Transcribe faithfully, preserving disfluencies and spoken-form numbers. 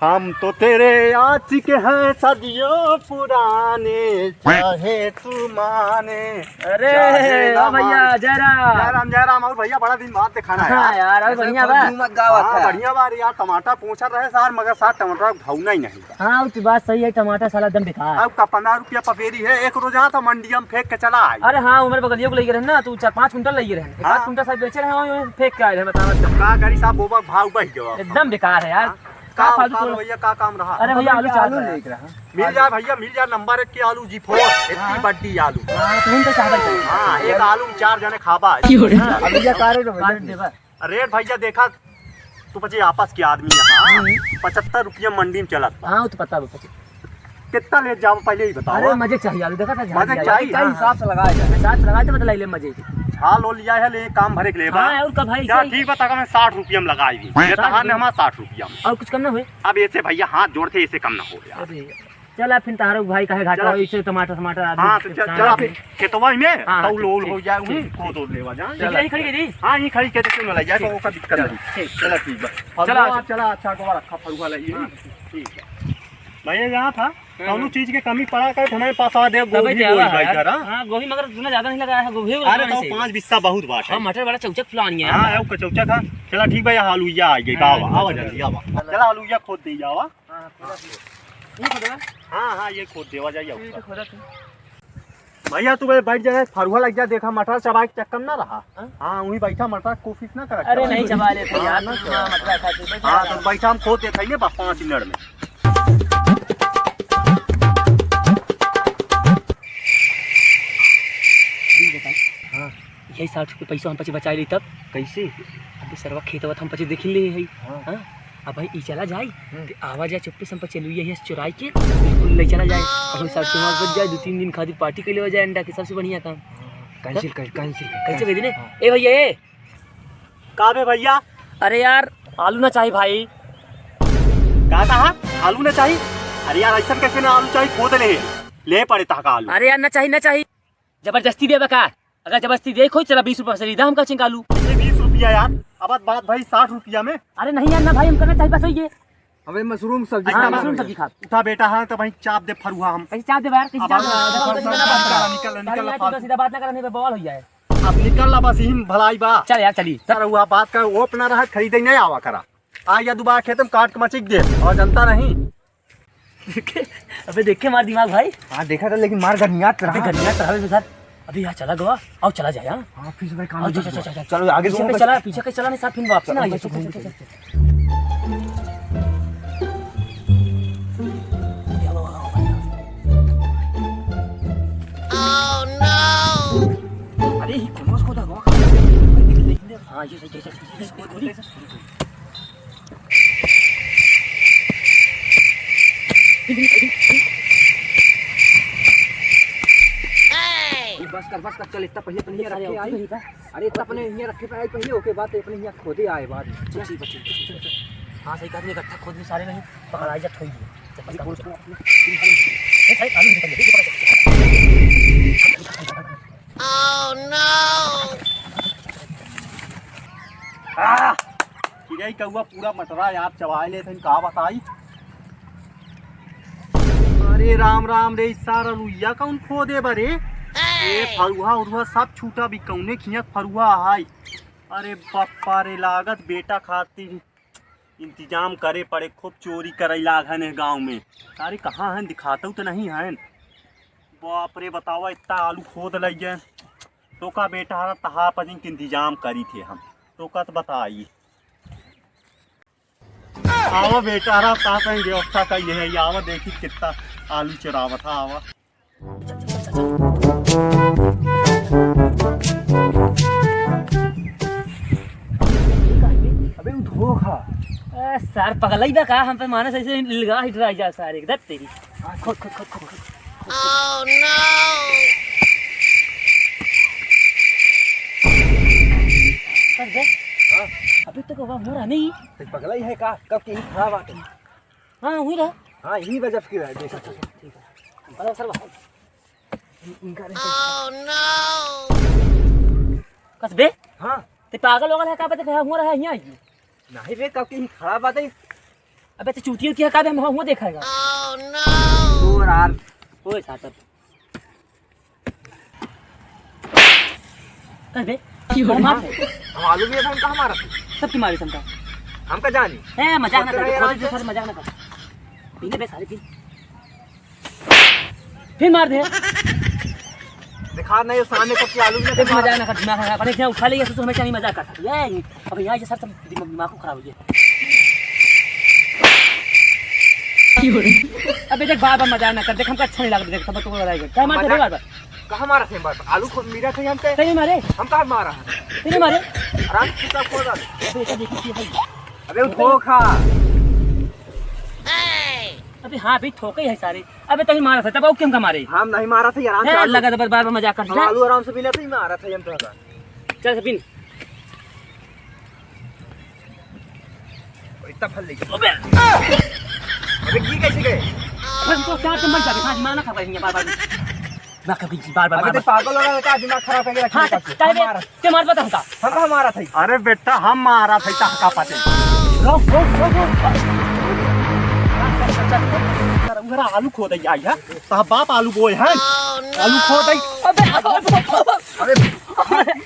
हम तो तेरे आशिक हैं सदियों पुराने, चाहे तू माने, अरे, चाहे ना भैया, माने। जय राम। जय राम, जय राम। और भैया, बड़ा दिन बाद दिखाना है हाँ यार। यार, और ऐसे बढ़िया बा। मत गावा हाँ, था। बढ़िया बा रे यार, टमाटर पोंछत रहे सार, मगर सार टमाटर भाव नहीं, नहीं। हाँ, वो तो बात सही है, टमाटर साला एकदम बेकार। अब का पन्द्रह रुपया पसेरी है, एक रोज आता मंडिया में फेंक के चला आई। अरे हाँ, उमर बगलियों को लेके रहन ना, तू चार पाँच कुंटल लेके रहन। एक हाँ। आध कुंटल साहब बेचे रहे, वहीं फेंक के आए रहे, बतावा। का करी साहब, बोबा भाव बढ़ गवा। एकदम बेकार है यार। हाँ। का का फालतू फालतू भैया, का काम रहा? अरे भैया, आलू चालू चालू है। लेके रहा। मिल जाए भैया, मिल जाए नंबर एक के आलू जी फोर, इतनी हाँ। बड्डी आलू। हाँ, तो उनका चाहबे करी। हाँ, एक आलू में चार जने खाबा। क्यों रे? हाँ, भैया, का रेट भैया? का रेट देबा? रेट भैया देखा, तू पचे आपस के आदमी है, हाँ? हम्म। पचहत्तर रुपया मंडी में चलत बा। हाँ, वो तो पता बा, पचे। कितना ले जाओ, पहले ही बताओ। अरे, मजे चाहिए आलू, देखा था, झाल मजे लिया। चाहिए। हाँ, हिसाब से लगाए जाए। हिसाब से लगाए तो बतलाई ले मजे से। झाल लो लिया है, ले काम भरे के ले बा। हाँ, और का भाई, चल, सही। ठीक बा, तका मैं साठ रुपया में लगाई दी। ये साठ तहार ने रुपया। हमारा साठ रुपया में। और कुछ कम ना होए? अब ऐसे भैया हाथ जोड़ते, ऐसे कम ना हो यार। अरे, चल, अब फिर तहारो भाई काहे घाटा चला। हो, इसे टमाटर, टमाटर आदमी हाँ, तो के चल, साथ चला में। फिर खेतवा में, हाँ, हाँ, तब ठीक, लोल हो ठीक, जाए, ठीक, वहीं ठीक। खोद ओद लेवा जाए। चल, यहीं खड़ी के दी। हाँ, यहीं खड़ी के दे, क्यों ना ले जाए, ठीक, तो ओका दिक्कत चल, नहीं। ठीक, चला, चल। ठीक बा। चला, फरुआ, अच्छा। चला, अच्छा, गोबर रखा, फरुआ ले, हाँ। ठीक है। भैया, यहाँ था, हाँ, कौनो हाँ। चीज के कमी पड़ा करे, तो हमारे पास आ दे, तबे गोभी, जावा गोभी है यार। करा। हाँ, गोभी मगर इतना ज्यादा नहीं लगाया है, गोभी अरे, उतना तो नहीं सही। पाँच बिस्सा बहुत बात है। हाँ, मटर बड़ा चौचक फुलानी है। हाँ, यार, का चौचक है। चला, ठीक भाई, आलू या आ गई, हाँ, आवा, आवा, चला, जल्दी आवा। चला। चला, आलू या खोद दे, आवा। हाँ, खोदा तू। ये खोदा? हाँ, हाँ, ये खोद देवा जाइए ये तो ऊपर। खोदा तू। भैया, तू बैठ जा, फरुआ लग जा, देखा, मटर चबाए के चक्कर ना रहा। हाँ? हाँ, वहीं बैठा, मटर कोशिश ना करा। अरे, नहीं चबा ले भैया, हाँ, ना तू चबा। हाँ, मटर खा तू, बैठ हाँ, जा। तो बैठा, हम खोद देते हैं, बस पाँच मिनट में। दी बताओ। हाँ। यही साठ रुपये पैसा हम पचे बचाए ली तब। कैसे? अबे सरवा खेतवा त हम पचे देखी ले है। हाँ। हाँ? अब भाई ई चला जाई, हम्म। ते आवा जाए चुप्पे से हम पचे लुइया हियाँ से चुराई के, बिल्कुल ले चला जाए। अब हम साठ रुपये बच जाए, दो तीन दिन खातिर पार्टी कर लेवा जाए अंडा के, सबसे बढ़िया काम। हाँ, हाँ, cancel कर, cancel कर, cancel कर देने? हाँ। ए भैया, ए, का बे भैया? अरे यार, आलू ना चाही भाई। का कहा? आलू ना चाही? अरे यार, ऐसा कैसे ना आलू चाही? खोद ले, ले पड़े तहा का आलू। अरे यार, ना चाही, ना चाही। जबरदस्ती देबे का? अगर जबरदस्ती दे खोई, चला बीस रुपया से लीदा हमका चिंकालू। ये बीस रुपया यार, अब बात भाई साठ रुपया में। अरे नहीं यार, ना भाई, हमका ना चाही, बस ये। अबे मशरूम सब्जी हाँ, खा। मशरूम सब्जी खा। उठा बेटा, हाँ तो भाई चाप दे फरुआ हम। कैसे चाप दे यार, कैसे अब चाप दे? अब निकल, निकल, निकल, अरे यार, तू सीधा बात ना करने पे बवाल हो जाए। अब निकल ला, बस यही में भलाई बा। चल यार, चली। सर, वो बात का वो अपना रहा, खरीदे नहीं आवा करा। आ या दोबारा खेत में काट के मचिक दे, और जनता नहीं। देखे, अबे देखे मार दिमाग भाई। हाँ, देखा था, लेकिन मार गनियात रहा। अबे गनियात रहा बे सर। अबे यहाँ चला गवा, आओ चला जाए, हाँ? हाँ, फिर से भाई काम आओ, चल, चल, चल, चल, चल। चलो, आगे पीछे घूम पे के चला, पीछे के चला, नहीं साथ फिर वापस ना आइए। चल, चल, चल, चल। अरे, ही कौन सा खोदा गवा? हाँ, ये सही, सही, सही, सही, सही, सही। ए, बस कर, बस कर, चल, इतना पहले अपने यहाँ रखे आई। अरे, इतना अपने यहाँ रखे पे आई पहले, ओके, बात अपने यहाँ खोदे आए बाद में। चल, ठीक है, ठीक है, ठीक है। हाँ, सही कहा, इकट्ठा खोद में सारे नहीं पकड़ाई जा, ठोई दिए। चल, बस कर, चल। ए, सारे कानून से पकड़, पकड़, पकड़। Oh no! आह! किरई कौआ पूरा मटरा यार चबाए लेत हन, का बताई? अरे राम राम रे, ई सारा लुइया कौन खोदे बरे? ए फरुहा उरुहा सब छूटा भी कौने खिया फरुहा हाय? अरे बप्पा रे, लागत बेटा खातिर इंतजाम करे पड़े, खूब चोरी करे लागन है गाँव में। अरे कहाँ हैं, दिखातउ तो नहीं हैं। बाप रे, बतावा, इतना आलू खोद लइए। तो का बेटा हरा तहा पजिन के इंतजाम करी थे हम। तो का तो बताई। आवा बेटा हरा, का कहीं व्यवस्था का ये है, आवा देखी कितना आलू चुरावत है, आवा। अबे उ धोखा। ए, सर पगलई बा का? हम पे मानस ऐसे लगा ही डराई जा सारे। दत तेरी। खोद, खोद, खोद, खोद, खोद। Oh no! कर दे। हाँ। अभी तक वहाँ हो रहा नहीं। तो पगलई है का? कब के ही खड़ा बात है। हाँ, हुई रहा। हाँ, यही वजह की है, देखो। ठीक है। बड़ा सर बा। इन-, इनका नहीं। Oh no! कस बे? हाँ। ते पागल वगल है का? बता, हुआ रहा है यहाँ। नहीं बे, कब के ही खड़ा बात है। अबे तो चूतियो किया का बे, हम हुआ देखा है। तो यार, ओए साहब। कर बे, कर मार। हम आलू भी हम कहाँ मारा? तब की मारी समझा। हमका जानी। ए, मजाक ना कर, खोदे दे सर, मजाक ना कर। पीने बे साले, पी। फिर मार दे। दिखा नहीं, सामने कब की आलू भी ना देख, दिखा। मजाक ना कर, दिमाग खराब। अरे, क्या उठा ले, ये सोच हमेशा नहीं मजाक कर सकते। ये, अब यहाँ ये सर सब दिमाग, दिमाग को खराब हो गया। अबे देख, बार-बार मजाक ना कर, देख, हमको अच्छा नहीं लगता, देख, सब तो लड़ाई कर। क्या मार दे मजाक बार-बार? कहाँ मारा थे बार-बार? आलू खो-, मिला थे हम पे। तेरे मारे? हम कहाँ मारा है? तेरे मारे? आराम से चुपचाप खो डाल। अबे, ऐसा देखो कि भाई। अबे, वो धोखा। अबे हाँ, अभी ठोके है सारे। अबे तभी मारा था, तब और क्यों का मारे? हम नहीं मारा था, आराम से ए, आलू। लगा था, बस बार-बार मजाक कर हम रहा। आलू आराम से बिना तो ही मारा था, हम तो था। चल, से बिन। इतना फल लेके। अबे। अबे, ये कैसे गए? अबे, हम तो क्या तुम मर जाते, हाँ, दिमाग ना खराब करेंगे बार-बार। दिमाग खराब करेंगे बार-बार, अबे, बार-बार। तो पागल हो गया, क्या दिमाग खराब करके रखा हाँ, है? तो, तो, हमारा। ते मार बता हमका। हम कहाँ मारा था? अरे बेटा, हम मारा था, तहका पाते। रुक, रुक, रुक, रुक। उधर आलू खोदे आई है। तह बाप आलू बोए हैं। आलू खोदे। अबे, अबे, अबे। अबे।